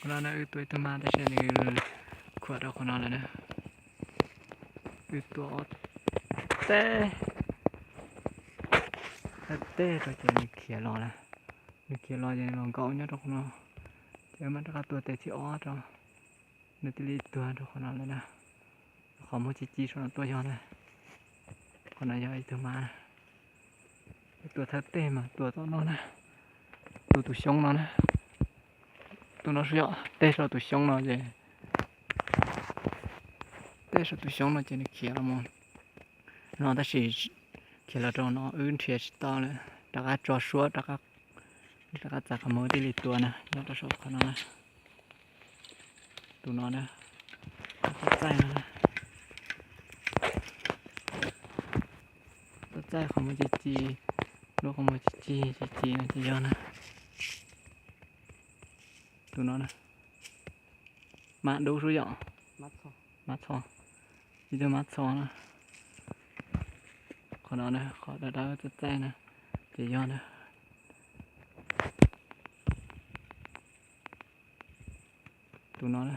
No na wb tua ib tug mab tab sis nws khuam rau qhov no lawm na. Wb tua ob teg, ob teg rau ces nws khiav los na. Nws khiav los ces nws los nkaum nyob rau qhov no, ces wb mam rov qab tua teg thib ob rau. Nws thiaj li tuag rau qhov no lawm na. Qhov muag ci ci saum no tuaj yog na. Qhov no yog ib tug mab. Tua thawj teg mas tua tom no na. Tua tus xyoob no na. Tus no saib yom, teg saum tus xyoob no ces, teg saum tus xyoob no ces nws khiav los mus no tab sis khiav los rau no wb nrhiav tsis tau lawm, rov qab tso suab rov qab, rov qab txais qhov muag thiaj li tua na, nyob rau saum qhov no na. Tus no na, txaij no, txaij qhov muag ci ci, lub qhov muag ci ci ci ci no ces yog na. Tus no na, mab dub sub yom, mab txho, ib tug mab txho na. Qhov no na, qhov dawb dawb txaij txaij na, ces yog na. Tus no na,